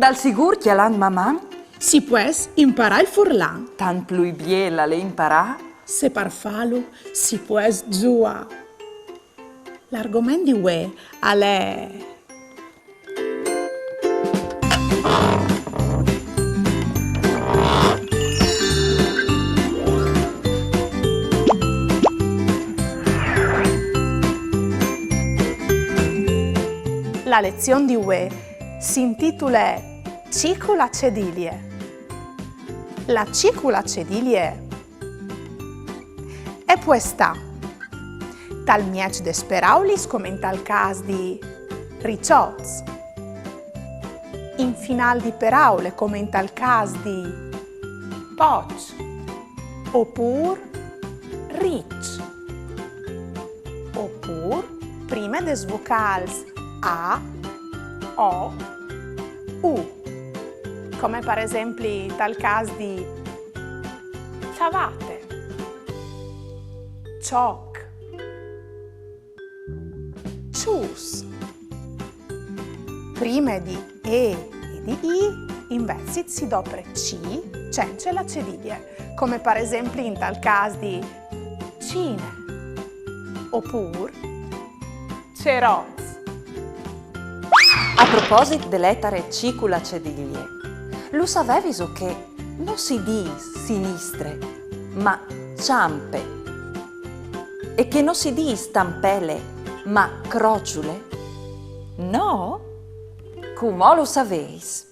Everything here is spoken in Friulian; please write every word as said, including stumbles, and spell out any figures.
Dal sigûr, cjalant Maman, si pues imparâ il furlan. Tant plui biel al è imparâ. Se par fâlu si pues zuâ. L'argoment di vuê al è La lezion di vuê si intitule Cicule cedilie. La cicule cedilie e pues stâ tal mieç des peraulis, come intal câs di riçots, in finâl di peraule, come intal câs di poç, opûr riç, opûr prime des vocâls a, o, u, come par esempli tal câs di savate, çoc, çus. Prime di e e di i, invezit, si dopre ci cence la cedilie, come par esempli intal câs di cine, opûr cerots. A proposit de letare cicule cedilie, lu savevîso che no si dîs sinistre, ma çampe? E che no si dîs tampele, ma crociule? No? Cumò lu savês.